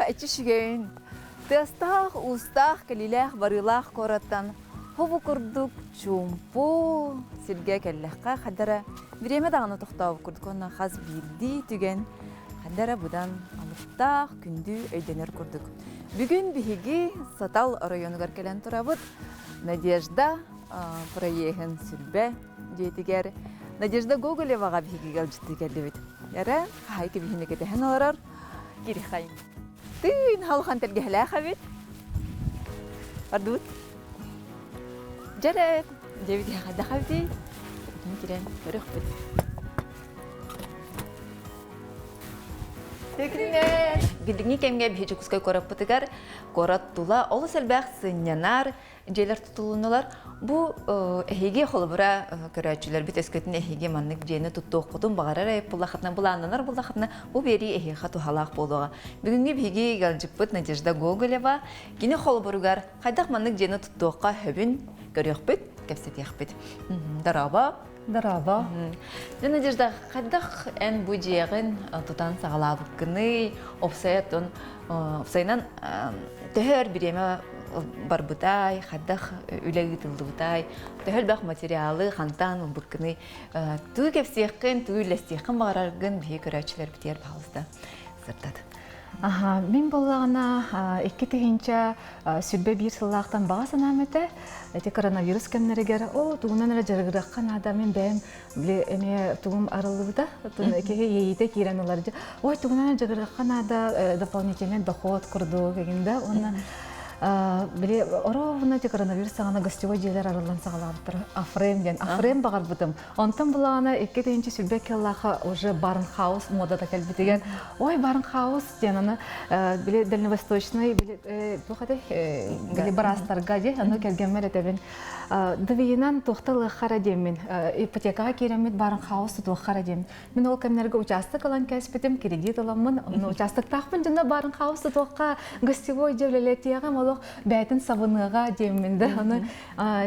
Эчи үчүгэйин! Тыастаах, уустаах, кэлиилээх, барыылаах куораттан хобу курдук чуумпу сиргэ кэллэххэ хадара бириэмэ даҕаны тохтообут курдук уонна хас биирдии түгэн хадара быдан алыптаах, күндү өйдөнөр курдук. Бүгүн биһиги Сатал оройуонугар кэлэн турабыт. Надежда проеһын сүлбэ дьиэтигэр Надежда Гоголеваҕа биһиги ыалдьыттыы кэллибит. Эрэ хаһайка биһини кэтэһэн олорор Кирихай. Тыын халхан тэлгэһэлээх эбит. Бардыбыт. Дьэрэ, дьэбит хайдах эбитий? Кирэн көрөхпүт. Күннэр! Билиҥҥи кэмҥэ биһи Дьокуускай куораппытыгар куорат тула олус элбэх сынньанар дьиэлэр тутулуннулар. Бу эһиги холобура көрөөччүлэрбит өскөтүн эһиги маннык дьиэни туттуоххутун баҕарар эбит буллахытына, былааннанар буллахытына, бу биэрии эһиэхэ туһалаах буолуоҕа. Бүгүҥҥү биһиги ыалдьыппыт Надежда Гоголева кини холобуругар хайдах маннык дьиэни туттуохха сөбүн көрүөхпүт, кэпсэтиэхпит. Дорообо! Дорообо. Дьэ, Надежда, хайдах эн бу дьиэҕин тутан саҕалаабыккыный? Опсайатын, опсайынан төһө өр бириэмэ барбытай, хайдах үлэ ыытыллыбытай, төһө элбэх материалы хантан ылбыккыный? Тугу кэпсиэххин, тугу үллэстиэххин баҕараргын биһиги көрөөччүлэрбитигэр пожалуйста, сырдат. Аха, мин буоллаҕына 2021 сыллаахтан баҕа санаам этэ. Ити коронавирус кэмнэригэр о тугунан эрэ дьарыгырыахха наада мин бэйэм били эмиэ тугум арыллыбыта киһи иэйиитэ киирэн ылар ой тугунан эрэ дьарыгырыахха наада дополнительный доход курдук игин да уонна били ровно ити коронавирус саҕана гостевой дьиэлэр арыллан саҕалаабыттар афрем диэн афрем баҕарбытым Онтон булаҕына 2020 кыллаахха уже барнхаус муодата кэлбитигэр ой барнхаус диэн аны били дальневосточный били туох этэй били быраастарга дии аны кэргэммэр этэбин дыбыйынан туохта ылыаххара диэммин ипотекаҕа киирэммит барнхаус тутуоххара диэн мин ол кэмнэргэ учаастак ылан кээспитим кредит ыламмын онно участоктаахпын дьонно барнхаус тутуохха гостевой дьэ үлэлэтиэҕим олох бэйэтин сабыныаҕа диэммин да аны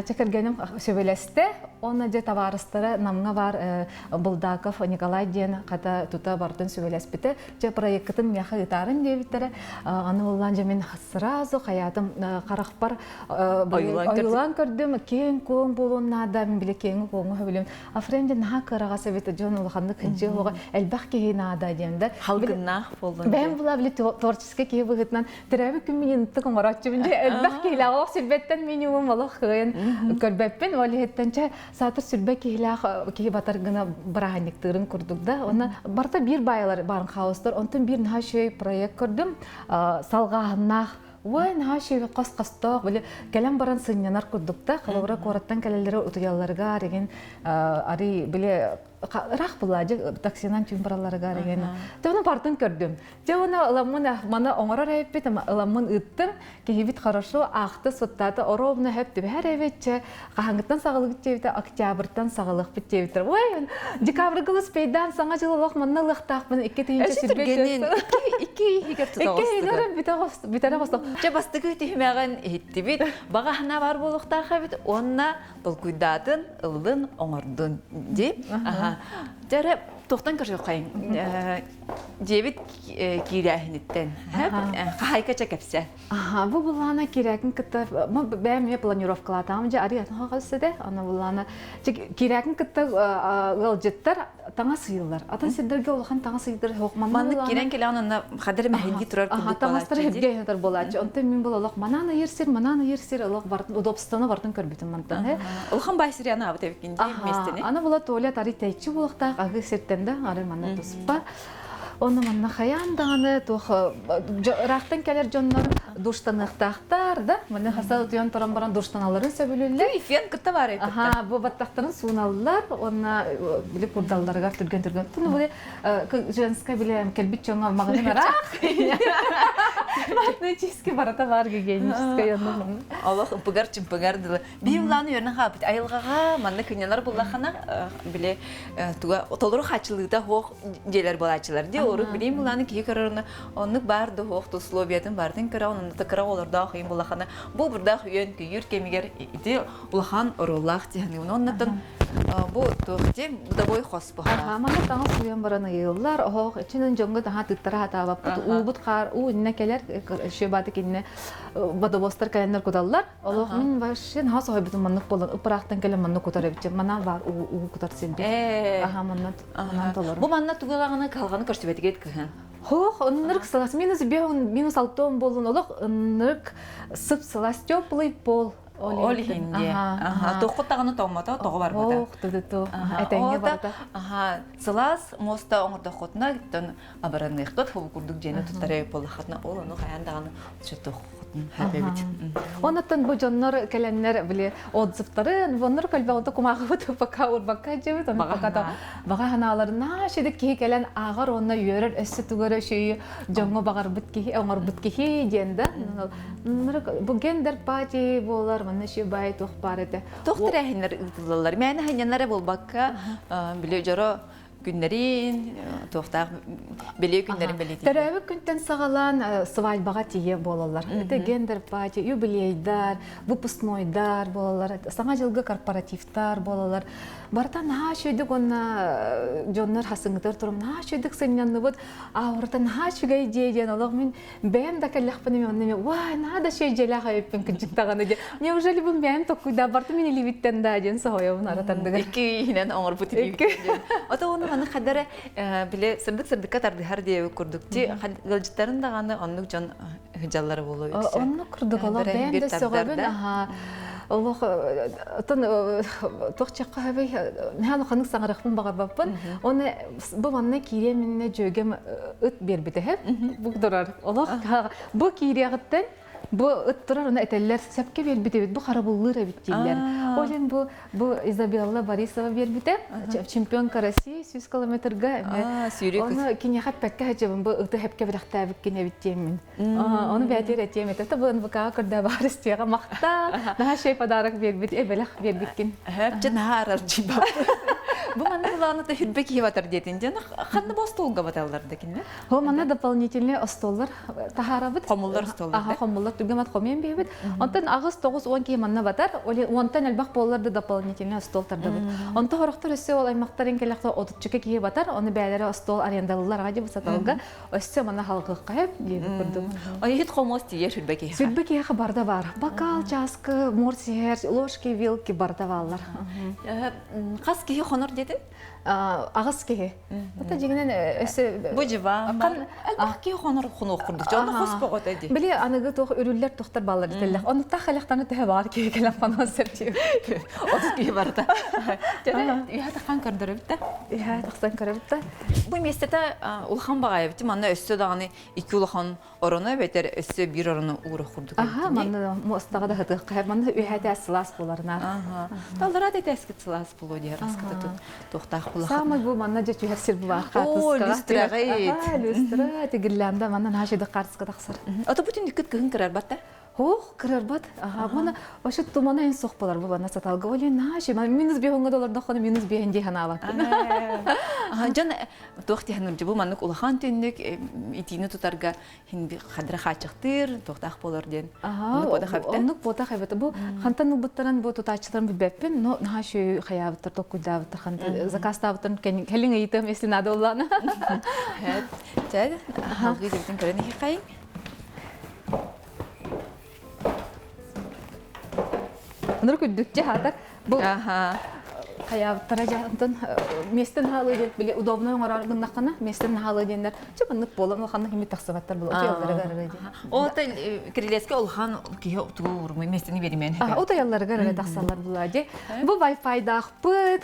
Чэ кэргэним сөбүлэстэ. Уонна дьэ табаарыстара Намҥа баар Булдаков Николай диэн хата тута бартын сөбүлэспитэ. Чэ проеккытын миэхэ ыытаарын диэбиттэрэ. Аны буллаан дьэ мин сразу хайаатым харахпар ойуулаан көрдүм. Киэҥ-куоҥ буолуон наада. Мин били киэҥи-куоҥу сөбүлүүм. Афрем диэн наһаа кыараҕас эбит дьон улаханнык кынчыы оҕо элбэх киһи наада диэн да. Халгыннаах буоллун. Бэйэм була били творческий киһи быһыытынан төрөөбүт күммүн ынтык оҥорооччубун дьэ элбэх киһилээх олох сүрбэттэн минимум олох кыайан көрбөппүн ол иһиттэн чэ саатар сүрбэ киһилээх киһи батар гына бырааһынньыктыырын курдук да уонна барыта биир баайалар баарын хаустар онтон биир наһаа үчүгэй проект көрдүм салҕааһыннаах Ой, наһаа үчүгэй хос-хостоох, били кэлэн баран сынньанар курдук да, холобура куораттан кэлэллэри утуйалларыгар игин арый били ыраах булла таксинан түүн баралларыгар игин. Те оны бартын көрдүм. Дьэ уонна ыламмын маны оҥорор эбиппит, ыламмын ыыттым. Киһибит хорошо аахты, суттаата, оруобуна сөп түбэһэр эбит, чэ, хаһааҥҥыттан саҕалыгыт диэбитэ, октябрьтан саҕалыахпыт диэбиттэр. Ой, декабрьга успейдаан саҥа дьыл олох манна ылыахтаахпын 2024 Икки иһигэр тута Икки иһигэр бүтэрэ оҕустук. Чэ, бастакы түһүмэҕин иһиттибит. Баҕа санаа баар буолуохтаах эбит уонна толкуйдаатын, ыллын, оҥордун дии. Аха. Дьэ эрэ, туохтан көрсүөххэйиҥ? Дьиэбит киирээһиниттэн хаһайка чэ кэпсэ. Аха, бу буллаана киирээкин кытта бэйэм эмиэ планировкалаатаҕым дьэ арый атын хаҕыс аны буллаана киирээкин кытта ыалдьыттар таҥас ыйыллар. Атын сирдэргэ улахан таҥас ыйдыр суох. Маннык киирэн кэлэҕин онно хадыр мэһэйдии турар курдук таҥастары хэбгэ ыһытар буолааччы. Онтон мин был олох манаан ыйыр сир, манаан ыйыр сир олох бартын удобствоны бартын көрбүтүм мантан. Улахан бай сири анаабыт эбиккин дии миэстэни. Аны була туалет арый тэйчи буолуохтаах аһыы сиртэн да ары манна туспа. Онно манна хайаан даҕаны туох ыраахтан кэлэр дьоннор душтаныахтаахтар да манна хаса утуйан туран баран душтаналларын сөбүлүүллэр. Фен кытта бар эбит. Аха, бу баттахтарын сууналлар уонна били курдалларыгар түргэн-түргэн. Туну били женская били кэлбит дьоҥҥо маҕаһыын ыраах. Ватные чистки барыта бар гигиеническай онно. Олох ымпыгар-чымпыгар дылы. Биир улаан үөрэнэн хаалбыт айылҕаҕа манна кынньанар буллаххына били туга толору хааччылыыта суох дьиэлэр буолааччылар дии урут билиим улааны киһи көрөрүнэ оннук баар да суох условиятын барытын көрөҕүн онно кыра оҕолордоох ыйын буллаххына бу бурдаах үйэн күйүүр кэмигэр ити улахан оруоллаах дии саныыбын оннуттан Бу туох диэн бытовой хос Аха, манна таҥас сууйан баран ыйыыллар, оһох ичинэн дьоҥҥо таһаа тыттара сатаабаппыт, уубут хаар уу иннэ кэлэр, шөбатык иннэ водовозтар кэлэннэр куталлар. Олох мин вообще наһаа соһуйбутум маннык буолан, ыпыраахтан кэлэн маннык кутар эбит. Манан баар уу уу кутар сирбит. Аха, манна манан толору. Бу манна тугулаҕына кыһалҕаны көрсүбэтигит кыһын. Хоох, ыннырык сылаас минус биэһун, минус алтон буолун олох ыннырык сып сылаас теплый пол. Ол иһин диэ. Туоххут даҕаны тоҥмото, тоҕо барбыта. Ох, ту-ту-ту. Этэҥҥэ барыта. Аха, сылаас муоста оҥордоххутуна, оттон абыраныаххыт, ол курдук дьиэни туттара буоллаххытына, ол ону хайаан даҕаны чотоххутун хэпэбит. Оннуттан бу дьоннор кэлэннэр били отзывтарын, воннор көлбөҕүтэ кумааҕыбыт пока урбакка дьэбит, ону пока баҕа санааларына шедик киһи кэлэн ааҕар уонна үөрэр өссө тугу эрэ үчүгэй дьоҥҥо баҕарбыт киһи, оҥорбут киһи диэн да. Бу гендер пати буолар, манна еще бай туох баар этэ. Туох тэрээһиннэр ыытыллаллар? Мээнэ ханньаннара буолбакка, били дьоро күннэрин, туохтаах бэлиэ күннэрин бэлиэтииллэр. Төрөөбүт күнтэн саҕалаан свадьбаҕа тиийэ буолаллар. Это гендер пати, юбилейдар, выпускнойдар буолаллар, саҥа дьылга корпоративтар буолаллар. Барыта наһаа үчүгэйдик уонна дьоннор хасыҥытар турум наһаа үчүгэйдик сынньанныбыт. Аурата наһаа үчүгэй дии диэн олох мин бэйэм да кэллэхпинэ мен онно уай наһаа да үчүгэй дьиэлээх эбиппин кырдьык даҕаны диэн неужели бу бэйэм токкуйдаа бартым мин илиибиттэн да диэн соһуйабын аратардыгар икки иһинэн оҥорбут илиибиттэн диэн ото уонна маны хадара бile сырдык сырдыкка тардыһар диэбит курдук ти ыалдьыттарын даҕаны оннук дьон сылдьаллара буолуо үксэ оннук курдук олох бэйэм да сөҕөбүн аха олох отон туох чахха хэбэй наһаа улаханнык саҥарыахпын баҕарбаппын оны бу манна киириэм иннинэ дьүөгэм ыт биэрбитэ бу турар олох бу киириэҕиттэн бу ыт турар ону этэллэр сөпкө биэрбит эбит бу харабыллыыр эбит дииллэр ол иһин бу бу Изабелла Борисова биэрбитэ чемпионка России 100 километрга ону киниэхэ эппэккэ сылдьабын бу ыты сөпкө бэлэхтээбиккин эбит диэммин ону бээтигэр этиэм этэ бу НВК-ҕа көрдөө баар истиэҕэ махтаа наһаа шей подарок биэрбит эбэлэх биэрбиккин Чэ наһаа аралдьыйбаппын. Бу манна былааны хүрбэ киһи батар диэтин дьон ханна бу остуолга баталлар да кинилэр? Хо манна дополнительный остуоллар таһаарабыт. Хомуллар остуоллар. Аха хомуллар түргэн хомуйан биһибит. Онтон аҕыс тоҕус уон киһи манна батар. Уонтан элбэх буоллар да дополнительный остуол тардабыт. Онто хорохтор өссө ол аймактарын кэлэхтэ отуччука киһи батар. Оны бээлэри остуол арендалылар аҕа дьыбы саталга. Өссө мана халгыахха сөп диэбит курдук. Иһит хомуос тиийэр сүрбэ киһиэхэ. Сүрбэ киһиэхэ барда бар. Бокал, чааскы, морсиһэр, ложки, вилки барда бааллар. Хас киһи хонор диэтин? Аҕыс киһи. Это дьиҥинэн өссө Бу дьыбаан элбэх киһи хонор хонуох курдук. Дьону хос боҕото ди. Били аныгы туох үрүллэр тохтор бааллар дителлэх. Онуттах халехтаны төһө баар киһи кэлэн хонуон сөп 30 киһи барыта. Дьэ, үһэ таххан көрдөрөбүт да. Үһэ тахсан көрөбүт да. Бу миэстэтэ улахан баҕайы эбит. Манна өссө даҕаны икки улахан орону эбэтэр өссө биир орону ууруох курдук Аха, манна муостаҕа да сытыахха. Манна үһэ сылаас буоларына. Аха. Таллара да этээскит сылаас буолуо диэр аскыта тут туохтаах булахан. Самый бу манна дьэ түһэр сир бу баар О, люстраҕыт. Люстра, тигиллээнде манна наһаа шедик хаартыска тахсар. Ото бу түннүккүт кыһын кырарбат да? Ох, кырарбат. Аха, мана вообще тумана эн суох болар бу бана саталга. Оле нааши, минус биэһоҥҥо долордоххоно минус биэһин дии санаабаккын. Дьон туох диэн бу маннык улахан түннүк итиини тутарга хин хадра хааччахтыыр, туохтаах болор диэн. Оннук буотах эбитэ. Оннук буотах эбитэ. Бу хантан ылбыттаран бу тутааччыларын билбэппин, но наһаа үчүгэй хайаабыттар, толкуйдаабыттар, ханта заказтаабыттарын кэлин ыйытыам, если надо буоллаҕына. Чэ, халгыы дебитин көрөн иһиэххэйиҥ. Онор күрдүкчэ хаатар бу хайаабыттара дьэ онтон миэстэн хаалыы диэн били удобно оҥорор гыннаххына миэстэн хаалыы диэннэр чэ маннык буолан улаханнык химит тахсыбаттар була утуйалларыгар эрэ диэн Ол кирилиэскэ улахан киһи тугу уурумуй миэстэни биэримэн утуйалларыгар эрэ тахсаллар була дьэ бу вай-файдаахпыт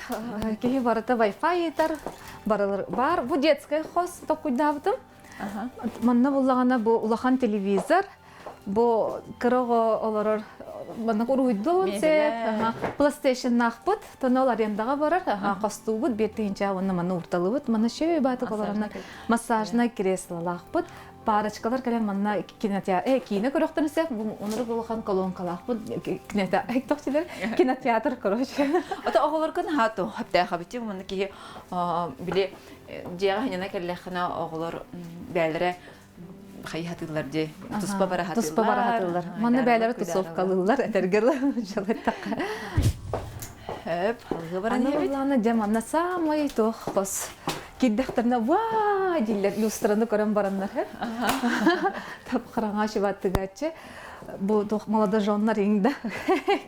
киһи барыта вай-фай ыытар барылар бар бу детскай хос токкуйдаабытым Манна буллаҕына бу улахан телевизор, бу кыра оҕо олорор маннык уруһуйдуон сөп, PlayStation-наахпыт, тонол арендаҕа барар, хостуубут, биир тыһыынча уонна манна уурталыыбыт, манна шөй баатык олороннор массажнай креслолаахпыт, парочкалар кэлэн манна кинотеатр, киинэ көрөхтөрүн сөп, онурук улахан колонкалаахпыт, кинотеатр, кинотеатр, короче. Ото оҕолоргун хаату, хаптаахабыччы манна киһи били дьиэҕэ ханьана кэллэххинэ оҕолор бээлэрэ хайыһатыыллар дии туспа бара сатыыллар туспа бара сатыыллар манна бээлэрэ тусовкалыыллар этэргэ дьалаттахха. Хөп, халгы баран Аны иһэбит. буоллаҕына дьэ манна саамай туох хос киирдэхтэринэ ваа дииллэр люстраны көрөн бараннар тап хараҥа чыбаттыгааччы бу туох молодоженнар иҥ да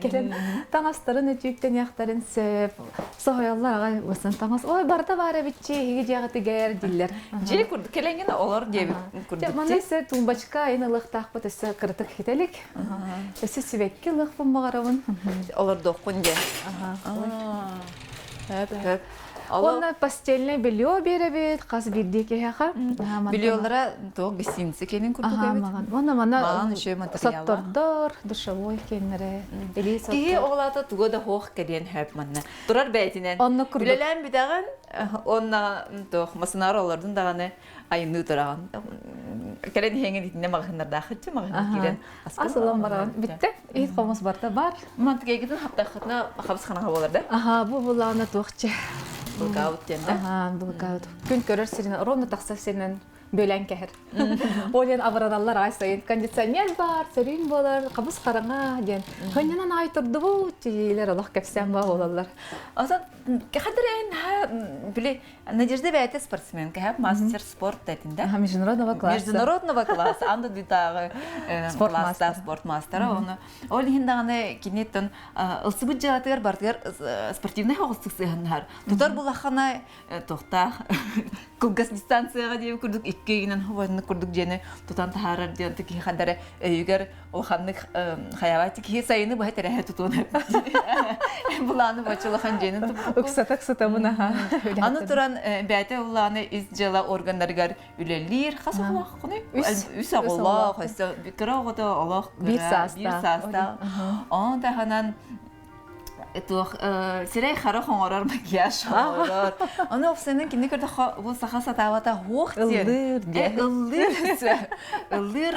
кэлэн таҥастарын өтүүктэниэхтэрин сөп соһуйаллар аҕай уосан таҥас ой барыта баар эбитчи эһиги дьиэҕитигэр дииллэр Дьиэ курдук кэлэҥҥин олор диэбит курдук Манна өссө тумбочка ин ылыахтаахпыт өссө кыратык хитэлик өссө сибэкки ылыахпын баҕарабын Олордуоххун диэн. Хөп, хөп. Уонна постельное белье биэрэбит хас биирдии киһиэхэ. Бельелара туох гостиница киэнин курдук эбит. Уонна мана Маҕан үчүгэй материала. Соттордор, душевой киэннэрэ. Киһи оҕолоото туга да суох кэлиэн хөп манна. Турар бэйэтинэн. Онно курдук. Үлэлээн бүтэҕин, уонна туох масынаар олордун даҕаны айынныы тураҕын. Кэлэн иһэҥин итиннэ маҕаһыыннардааххытчы маҕаһыын киирэн ас ылан бараҕын. Бүттэ. Иһит хомус барта бар. Мантыкайгытын хаптаххытына хабыс ханаҕа буолар да? Аха, бу булаана туохча. Блокаут диэн да? Аха, блокаут. Күн көрөр сиринэн, ровно тахсар сиринэн бөлөн кэһэр. Ол диэн абыраналлар ай сайын кондиционер баар, сөрүүн буолар, хабыс хараҥа диэн. Хынньанан аай турдубут тиилэр олох кэпсээн баа буолаллар. Осон кахадыр били Надежда бэйэтэ спортсменка, һэ, мастер спорт этинде. Международного класса. Международного класса, анда дүйдааҕы спорт класстаах спорт мастера. Оны ол иһин даҕаны киниттэн ылсыбыт дьыалатыгар бартыгар спортивнай хоҕустук сыһаннаһар. Тутар булаххана туохтаах кылгас дистанцияҕа диэби курдук икки ыйынан хобоннук курдук дьиэни тутан таһаарар диэн киһи хандара өйүгэр улаханнык хайаабат киһи сайыны быһа тэрэһэ тутуон былааны бачча улахан дьиэни туппукку ыксата ыксатабын аха аны туран бэйэтэ улааны ис дьыала органнарыгар үлэлиир хас оҕолооххунуй үс оҕолоох өссө кыра оҕото олох биир саастаах биир саастаах ону таһынан туох сирэй харах оҥорор макияж оҥорор ону опсанын кини көрдөххө бу саха сатаабата хуох диэн ыллыыр диэн ыллыыр ыллыыр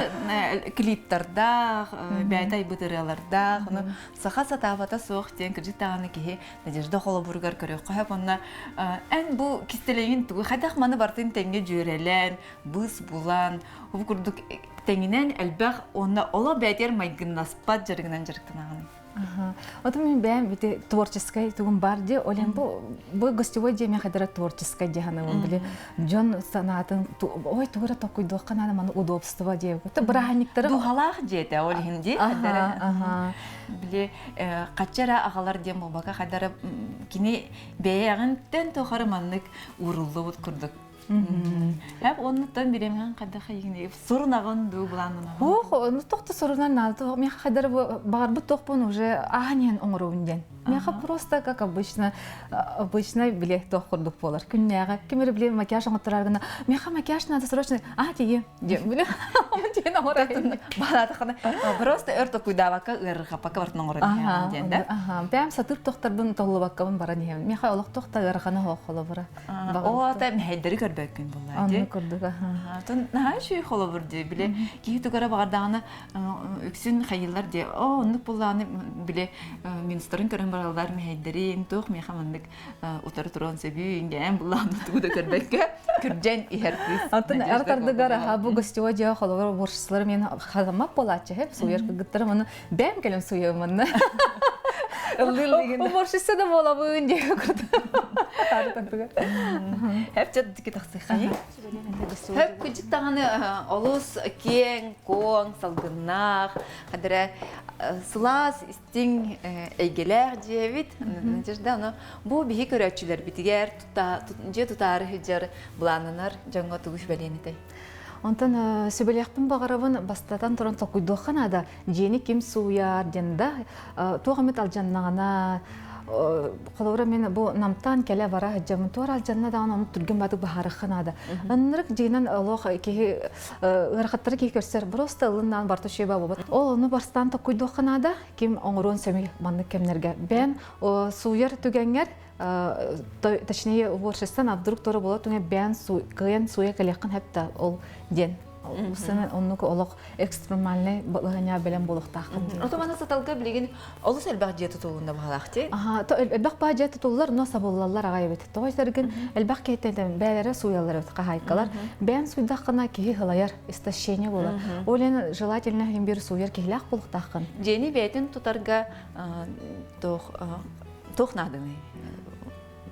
клиптардаах бэйэтэ айбыт ырыалардаах ону саха сатаабата суох диэн кырдьык даҕаны киһи Надежда холобуругар көрүөххэ сөп онно эн бу кистэлэҥин тугу хайдах маны бартын тэҥҥэ дьүөрэлээн быыс булан бу курдук тэҥинэн элбэх уонна олох бэйэтигэр майгыннаспат дьарыгынан дьарыктанаҕын Оту мин бэйэм ити творческай тугум бар ди олен бу бу гостевой дьиэ миэхэ дара творческай дьиэ саныыбын били дьон санаатын ой тугу эрэ токуйдуохха наада маны удобство диэ то бырааһынньыктары дууһалаах дьиэтэ ол иһин дии били хачча эрэ аҕалар диэн буолбакка хайдара кини бэйэҕинтэн тухары маннык ууруллубут курдук Хэп оннуттан бириэмэҕин хайдах хайыгын сурунаҕын дуу былааннанаҕын? Ох, ну тохто сурунар наада. Миэхэ хайдар баҕарбыт туохпун уже ааһан иһэн оҥоробун диэн. Миэхэ просто как обычно обычно биле туох курдук буолар. Күннээҕи ким эрэ биле макияж оҥотторор гына миэхэ макияж надо срочно а тиийэ диэн биле диэн оҥорор. Баалаатаххына просто өр токуйдаабакка ыарырҕаппакка бартын оҥорон иһэҕин диэн да? Бэйэм сатыыр тохторбун толлубаккабын баран иһэбин. Миэхэ олох тохта ыарахана суох холобура. Оо, мэһэйдэри көрбөккүн буллаа дии. Оннук курдук, аха. Тон наһаа үчүгэй холобур дии. Били киһи тугара баҕардаҕына үксүн хайыылар дии. Оо, оннук буллааны били минустарын көрөн бараллар мэһэйдэрин, туох миэхэ маннык утары туруон сөбүй, ингээн буллааны тугу да көрбөккө күрдьэн иһэр кыыс. Антон ар тардыгар аха бу гостевой дьиэ холобур уборщицалар мен хазаммат буолааччы хэп суйар кыргыттарым аны бэм кэлэн суйабын манна. Ыллыыр Уборщица да буолабын диye курдук. Хэп дьаддики тахсыхайы. Хэп күдьүк даҕаны олус киэҥ, куоҥ, салгыннаах, хадара сылаас, истиҥ эйгэлээх дьиэбит. Надежда, ону бу биһи көрөөччүлэрбитигэр дьиэ тутаары сылдьар былааннанар дьоҥҥо тугу сүбэлиэн этэй? Онтон сүбэлиэхпин баҕарабын бастатан туран толкуйдуохха наада. Дьиэни ким сууйар диэн да туох эмит алдьаннаҕына холобура мин бу намтаан кэлэ бара сылдьабын туора алдьанна даҕаны ону түргэн баатык быһаарыахха наада. Ынырык дьиэнэн олох киһи ыарахаттары киһи көрсөр просто ылыннаан барта үчүгэй буолбат. Ол ону бастаан толкуйдуохха наада ким оҥоруон сөбүй маннык кэмнэргэ. Бэйэн сууйар түгэҥҥэр точнее уборщицтан а вдруг туора буола түҥэ бэйэн кыайан сууйа кэлиэххин сөп да ол диэн Сана оннук олох экстремальнай балаһыанньа бэлэм буолуохтааххын. Ото маны саталга билигин олус элбэх дьиэ тутулунна баһалаах дии. Аха, то элбэх баа дьиэ тутуллар, но сабыллаллар аҕай эбит. Тоҕо этэргин элбэх киһиттэн бээлэрэ сууйаллар эбит хаһаайкалар. Бэйэн сууйдаххына киһи һылайар, истощение буолар. Ол иһин желательно иһин биир сууйар киһилээх буолуохтааххын. Дьиэни бэйэтин тутарга туох Туох нааданый?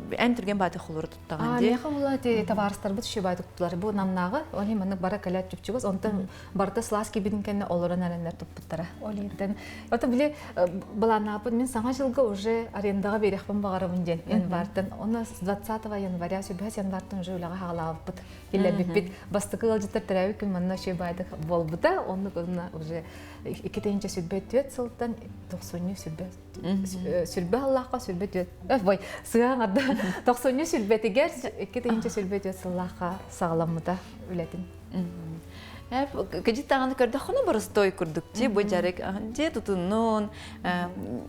Эн түргэн бааты холоро туттаҕын дии. Миэхэ була ти табаарыстарбыт шибай туттулар. Бу намнааҕы, они маннык бара кэлэ чүпчүгүс, онтон барыта сылаас киирбитин кэннэ олорон эрэннэр туппуттара. Ол иһиттэн ото били былааннааппыт мин саҥа жылга уже арендаҕа биэриэхпин баҕарабын диэн январьтан. Оны с 20 января, сүбэс январьтан уже үлэҕэ хаалаабыппыт. Киллэрбиппит. Бастакы ыалдьыттар төрөөбүт күн манна шибайдык буолбута. Оннук онно уже 2024 сылтан тохсунньу сүрбэ сүрбэ сыллаахха сүрбэ түөрт ой сыаҥарда тохсунньу сүрбэтигэр 2024 сыллаахха саҕаламмыта үлэтин. Кыдьык даҕаны көрдөххүнэ боростуой курдук дии бу дьарык дьиэ тутуннун,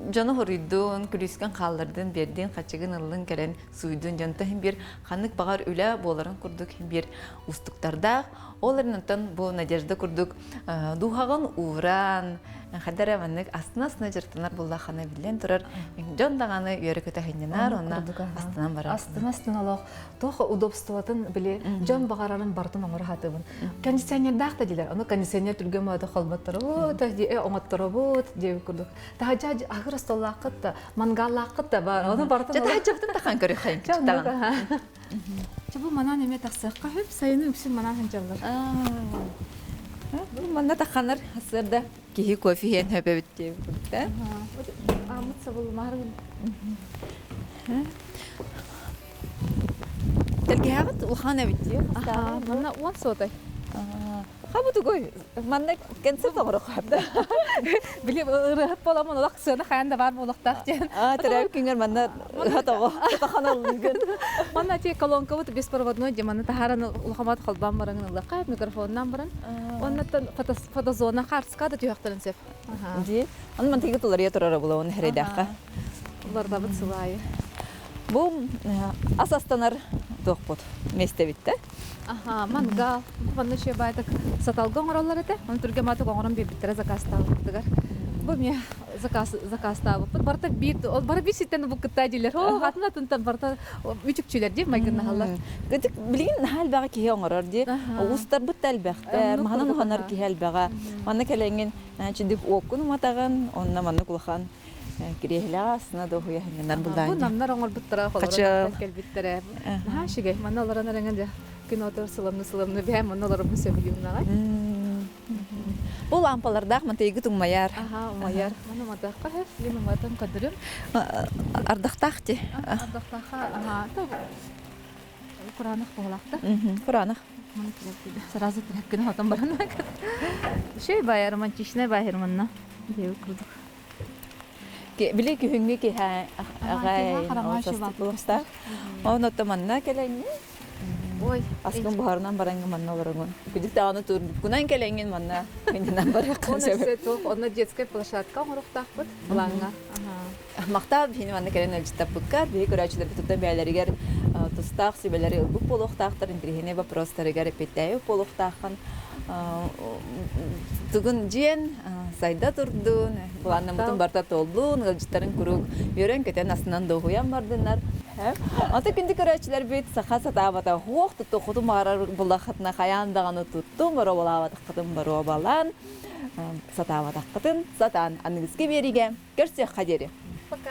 дьону хоруйдун, күлүүскэн хааллардын, биэрдин, хачыгын ыллын кэлэн сууйдун дьонтон иһин биир ханнык баҕар үлэ буоларын курдук иһин биир уустуктардаах. Ол эрэн оттон бу Надежда курдук дууһаҕын ууран, хайда эрэ маннык астына-астына дьарыктанар буоллаххына биллэн турар, дьон даҕаны үөрэ-көтө сынньанар, онно астынан барар. Астына-астына олох туох удобствотын били дьон баҕарарын барытын оҥоро сатыыбын. Кондиционердаах да диилэр. Ону кондиционер түргэн мода холботторобут, оҥотторобут диэбит курдук. Таһырдьа аһыыр остуоллааххыт да, мангааллааххыт да бар. Ону барытын Таһырдьабытын тахан көрүөххэ Чэ бу манан эмиэ тахсыахха сөп. Сайыны үксүн манан сылдьаллар. Бу манна тахханар сарда киһи кофе иһэн хөпөбүт диэбит да. Ааммыт сабыллымаары Тэлгэһэҕит улахан эбит дии. Манна уон суотай. Хабы тугуй? Манна концерт оҥоруохха да. Били ырыаһыт буоламмын олох сыана хайан да баар буолуохтаах диэн. Аа, төрөөбүт күҥҥэр манна ыһа тоҕо тотохон ыллыгын. Манна ти колонкабыт беспроводной дии манна таһааран улахамат холбоон баран ыллахха микрофонунан баран. Оннуттан фотозона хаарска да түһүөхтэрин сөп. Дии. Аны мантыгы туларыйа турара була оны хэрэйдээххэ. Уларытабыт сыл аайы. Бу ас астанар туохпут миэстэбит да? Аха, мангал. Манна еще баайтак саталга оҥороллор этэ. Оны түргэн маатык оҥорон биэрбиттэрэ заказтаабыттыгар. Бу эмиэ заказ заказтаабыппыт. Барыта биир бары биир ситтэн бу кытта диилэр. Оо, атын атынтан барыта үтүкчүлэр дии майгыннаһаллар. Кытык билигин наһаа элбэҕи киһи оҥорор дии. Уустарбыт да элбэхтэр, маһынан уһанар киһи элбэҕэ. Манна кэлэҥҥин чидик уоккун уматаҕын, онно маннык улахан кириэһилэҕэ астына дуоһуйа сынньанар Бу намнар оҥорбуттара, холоро кэлбиттэрэ. Наһаа үчүгэй. Манна олорон эрэҥэ дьэ күн отор сыламны-сыламны бэйэм манна олоробун сөбүлүүм наҕай. Бу лампалардаах мантыйгы туммайар. Аха, умайар. Маны уматыахха сөп. Мин уматан көрдөрүм. Ардахтаах ти. Ардахтаахха, аха, кураанах буолаахта. Кураанах. Сразу тряпканы хотон баран. Шей бай романтичный бай манна. Диэбит курдук. Били күһүҥҥү киһи аҕай булустаах. Онно манна кэлэҥҥин Ой, аскын буһарынан бараҥҥын манна олороҥун. Күдүк даҕаны турбуккунан кэлэҥҥин манна миннинэн барыаххын сөп. Онно детскай площадка оҥоруохтаахпыт былааҥҥа. Махтал биһини манна кэлэн ыалдьыттаппыккар, биһи көрөөччүлэрбит тута бэйэлэригэр тустаах сүбэлэри ылбыт буолуохтаахтар, интэриэһинэй боппуруостарыгар эппиэттээбит буолуохтааххын. Тугун дьиэн сайда турдун, былааннаммытын барыта туоллун, ыалдьыттарын куруук үөрэн-көтөн астынан дуоһуйан бардыннар. Ата күндү көрөөччүлэрбит саха сатаабата хуох туттуоххутун баҕарар буллаххытына хайаан даҕаны туттун, боруобалаабатаххытын боруобалаан, сатаабатаххытын сатаан аныгыскы биэриигэ көрсүөххэ диэри. Пока!